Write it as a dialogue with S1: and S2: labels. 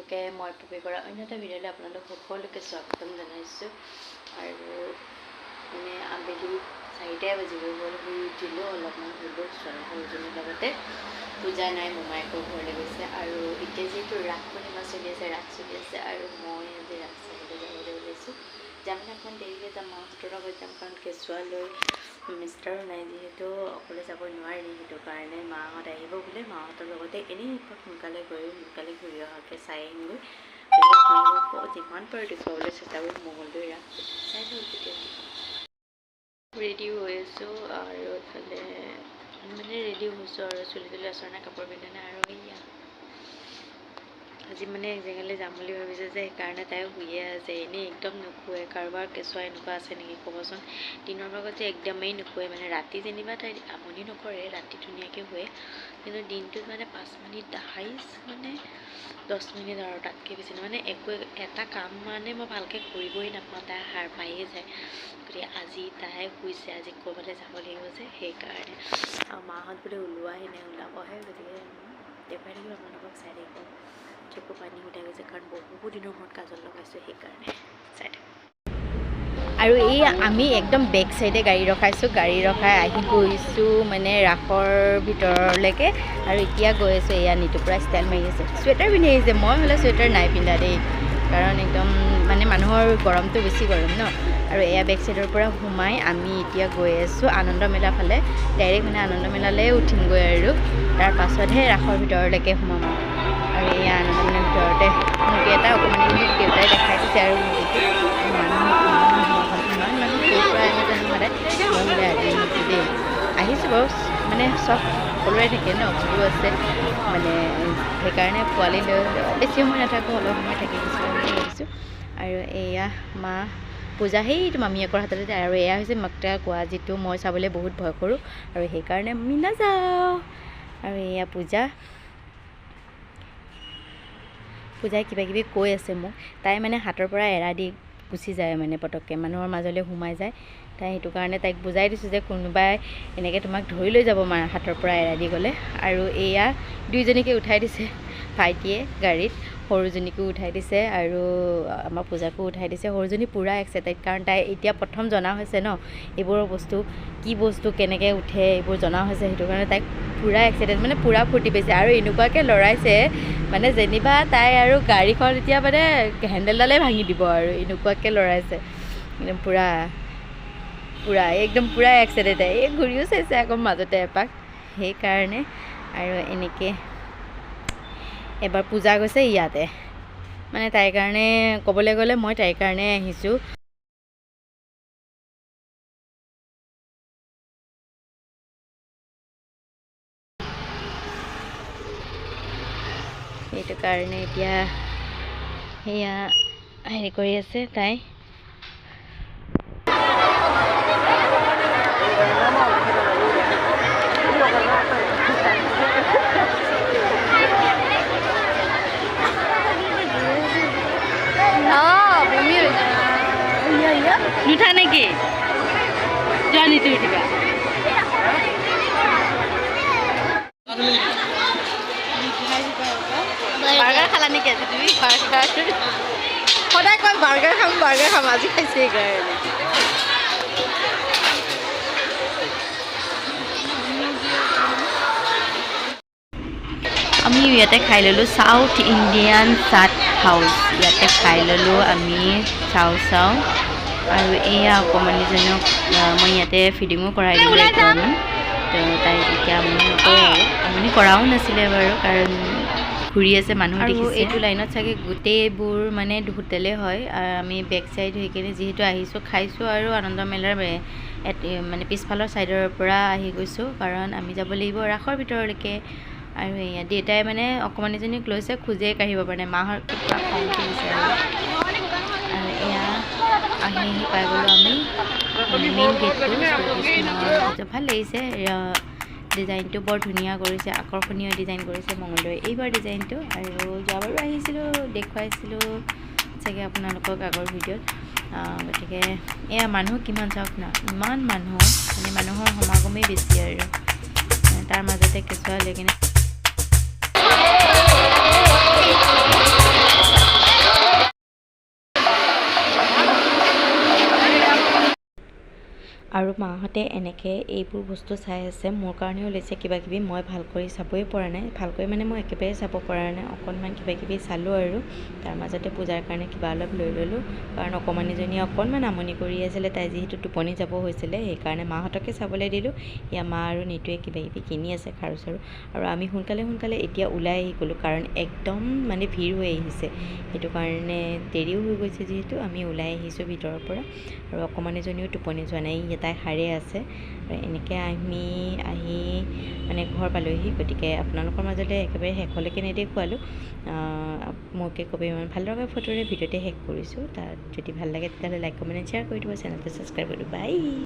S1: সকলোকে মই পপি কৰা অন্য এটা ভিডিঅ'লৈ আপোনালোক সকলোকে স্বাগতম জনাইছোঁ। আৰু মানে আবেলি 4টাই বাজিব গ'ল, শুই উঠিলোঁ, অলপমান শুলোঁ সৰুজনীৰ লগতে। পূজা নাই, মোমায়েকৰ ঘৰলৈ গৈছে। আৰু এতিয়া যিহেতু ৰাস পূৰ্ণিমা চলি আছে, ৰাস চলি আছে, আৰু মই আজি ৰাস চাবলৈ যাবলৈ ওলাইছোঁ। যাম মানে অকণমান দেৰিকৈ যাম, মাহঁতৰ লগত যাম, কাৰণ কেঁচুৱা লৈ মিষ্টাৰো নাই যিহেতু অকলে যাব নোৱাৰি। সেইটো কাৰণে মাহঁত আহিব বোলে, মাহঁতৰ লগতে এনেই এপাক সোনকালে গৈ সোনকালে ঘূৰি অহাকৈ চাই আহিমগৈ। গতিকে আপোনালোকক যিমান পাৰোঁ দেখুৱাবলৈ চেষ্টা কৰিম মঙলদৈ ৰাস। চাই লওক ভিডিঅ'টো। ৰেডি হৈ আছোঁ আৰু এইফালে মানে ৰেডি হৈছোঁ আৰু চুলি তুলি আঁচোৰা নাই, কাপোৰ পিন্ধা নাই। আৰু এয়া আজি মানে এক জেগালৈ যাম বুলি ভাবিছে যে, সেইকাৰণে তাই শুইয়ে আছে, এনেই একদম নুশুৱে। কাৰোবাৰ কেঁচুৱা এনেকুৱা আছে নেকি ক'বচোন? দিনৰ ভাগত যে একদমেই নুশুৱে, মানে ৰাতি যেনিবা তাই আমনি নকৰে, ৰাতি ধুনীয়াকৈ শুৱে, কিন্তু দিনটোত মানে 5 মিনিট হাইষ্ট মানে 10 মিনিট আৰু তাতকৈ বেছি নহয়। মানে একো এটা কাম মানে মই ভালকৈ কৰিবই নাপাওঁ, তাই সাৰ পায়ে যায়। গতিকে আজি তাই শুইছে, আজি ক'ৰবালৈ যাব লাগিব যে সেইকাৰণে। আৰু মাহঁত বোলে ওলোৱাই নাই, ওলাবহে। গতিকে দেখুৱাই থাকিম আপোনালোকক, চাই থাকিব। চকু পানী ওলাই গৈছে, কাৰণ বহু দিনৰ মূৰত কাজল লগাইছোঁ, সেইকাৰণে চাই থাকক।
S2: আৰু এই আমি একদম বেক চাইডে গাড়ী ৰখাইছোঁ, গাড়ী ৰখাই আহি গৈছোঁ মানে ৰাসৰ ভিতৰলৈকে। আৰু এতিয়া গৈ আছোঁ, এয়া নিতু পূৰা ষ্টাইল মাৰি আছে, চুৱেটাৰ পিন্ধি আহিছে। মই হ'লে চুৱেটাৰ নাই পিন্ধা দেই, কাৰণ একদম মানে মানুহৰ গৰমটো বেছি গৰম ন। আৰু এয়া বেক চাইডৰ পৰা সোমাই আমি এতিয়া গৈ আছোঁ আনন্দ মেলা ফালে, ডাইৰেক্ট মানে আনন্দ মেলালৈ উঠিমগৈ আৰু তাৰ পাছতহে ৰাসৰ ভিতৰলৈকে সোমাম। আৰু এয়া আনন্দ মেলাৰ ভিতৰতে মূৰ্তি এটা অকণমান মোক দেউতাই দেখাই দিছে। আৰু মূৰ্তিটো মানুহ ইমান মানুহ ক'ৰ পৰা আহে জানো সদায়। মই বোলে আজি আহিছোঁ দেই, আহিছোঁ বাৰু, মানে চব সকলোৰে থাকে ন, মোৰো আছে মানে, সেইকাৰণে পোৱালি লৈ বেছি সময় নাথাকোঁ, অলপ সময় থাকি গুচি যাম বুলি ভাবিছোঁ। আৰু এয়া মা পূজা সেইটো মামীয়েকৰ হাততে। আৰু এয়া হৈছে মাকটা কোৱা, যিটো মই চাবলৈ বহুত ভয় কৰোঁ আৰু সেইকাৰণে আমি নাযাওঁ। আৰু এয়া পূজা, পূজাই কিবা কিবি কৈ আছে মোক। তাই মানে হাতৰ পৰা এৰা দি গুচি যায়, মানে পটককৈ মানুহৰ মাজলৈ সোমাই যায় তাই। সেইটো কাৰণে তাইক বুজাই দিছোঁ যে কোনোবাই এনেকৈ তোমাক ধৰি লৈ যাব মাৰ হাতৰ পৰা এৰা দি গ'লে। আৰু এয়া দুইজনীকে উঠাই দিছে ভাইটিয়ে গাড়ীত, সৰুজনীকো উঠাই দিছে আৰু আমাৰ পূজাকো উঠাই দিছে। সৰুজনী পূৰা এক্সাইটেড, কাৰণ তাই এতিয়া প্ৰথম জনা হৈছে ন এইবোৰৰ বস্তু, কি বস্তু কেনেকৈ উঠে এইবোৰ জনা হৈছে, সেইটো কাৰণে তাইক পূৰা এক্সাইটেড, মানে পূৰা ফূৰ্তি পাইছে। আৰু এনেকুৱাকৈ লৰাইছে মানে যেনিবা তাই আৰু গাড়ীখন এতিয়া মানে হেণ্ডেলডালেই ভাঙি দিব আৰু এনেকুৱাকৈ লৰাইছে, একদম পূৰা পূৰা একদম পূৰা এক্সাইটেড। এই ঘূৰিও চাইছে আকৌ মাজতে এপাক, সেইকাৰণে। আৰু এনেকৈ এবাৰ পূজা গৈছে ইয়াতে, মানে তাইৰ কাৰণে ক'বলৈ গ'লে মই তাইৰ কাৰণে আহিছোঁ। সেইটো কাৰণে এতিয়া সেয়া হেৰি কৰি আছে তাই। নুঠা নেকি? যোৱা নিতু উঠিবা। বাৰ্গাৰ খালা নেকি আজি তুমি? বাৰ্গাৰ সদায় কয় বাৰ্গাৰ খাম বাৰ্গাৰ খাম, আজি খাইছে সেইকাৰণে। আমি ইয়াতে খাই ল'লোঁ চাউথ ইণ্ডিয়ান চাট হাউচ, ইয়াতে খাই ল'লোঁ আমি চাও চাও। আৰু এয়া অকণমানিজনক মই ইয়াতে ফিডিঙো কৰাই দিলোঁ অকণমান, তো তাই তেতিয়া আমনি নকৰে আৰু আমনি কৰাও নাছিলে বাৰু, কাৰণ ঘূৰি আছে মানুহ দেখিছে। এইটো লাইনত চাগে গোটেইবোৰ মানে হোটেলেই হয়। আমি বেক চাইড হৈ কিনে যিহেতু আহিছোঁ, খাইছোঁ আৰু আনন্দ মেলাৰ মানে পিছফালৰ ছাইডৰ পৰা আহি গৈছোঁ, কাৰণ আমি যাব লাগিব ৰাসৰ ভিতৰলৈকে। আৰু এয়া দেউতাই মানে অকণমানিজনীক লৈছে, খোজেই কাঢ়িব পৰা নাই, মাহঁত পূৰা খং উঠি গৈছে। আৰু আৰু এয়া আহি আহি পাই গ'লোঁ আমি মানে মেইন গেটটো শ্ৰীকৃষ্ণৰ। ভাল লাগিছে, ডিজাইনটো বৰ ধুনীয়া কৰিছে, আকৰ্ষণীয় ডিজাইন কৰিছে মঙলদৈ এইবাৰ ডিজাইনটো। আৰু যোৱাবাৰো আহিছিলোঁ, দেখুৱাইছিলোঁ চাগে আপোনালোকক আগৰ ভিডিঅ'ত। গতিকে এয়া মানুহ কিমান চাওক না, ইমান মানুহ, মানে মানুহৰ সমাগমেই বেছি। আৰু তাৰ মাজতে কেঁচুৱা লৈ কিনে আৰু মাহঁতে এনেকৈ এইবোৰ বস্তু চাই আছে, মোৰ কাৰণেও লৈছে কিবা কিবি। মই ভালকৈ চাবই পৰা নাই, ভালকৈ মানে মই একেবাৰে চাব পৰা নাই, অকণমান কিবা কিবি চালোঁ আৰু তাৰ মাজতে পূজাৰ কাৰণে কিবা অলপ লৈ ল'লোঁ, কাৰণ অকণমানিজনীয়ে অকণমান আমনি কৰি আছিলে, তাই যিহেতু টোপনি যাব হৈছিলে, সেইকাৰণে মাহঁতকে চাবলৈ দিলোঁ। এয়া মা আৰু নিতুৱে কিবা কিবি কিনি আছে খাৰু চাৰু। আৰু আমি সোনকালে সোনকালে এতিয়া ওলাই আহি গ'লোঁ, কাৰণ একদম মানে ভিৰ হৈ আহিছে, সেইটো কাৰণে দেৰিও হৈ গৈছে যিহেতু আমি ওলাই আহিছোঁ ভিতৰৰ পৰা। আৰু অকণমানিজনীও টোপনি যোৱা নাই, তাই সাৰে আছে। আৰু এনেকৈ আমি আহি মানে ঘৰ পালোহি। গতিকে আপোনালোকৰ মাজলৈ একেবাৰে শেষলৈকে নেদেখুৱালোঁ, মোকে কবি ইমান ভাল লগা ফটোৰে ভিডিঅ'তে শেষ কৰিছোঁ। তাত যদি ভাল লাগে তেতিয়াহ'লে লাইক, কমেণ্ট, শ্বেয়াৰ কৰি দিব, চেনেলটো ছাবস্ক্ৰাইব কৰি দিব। বাই।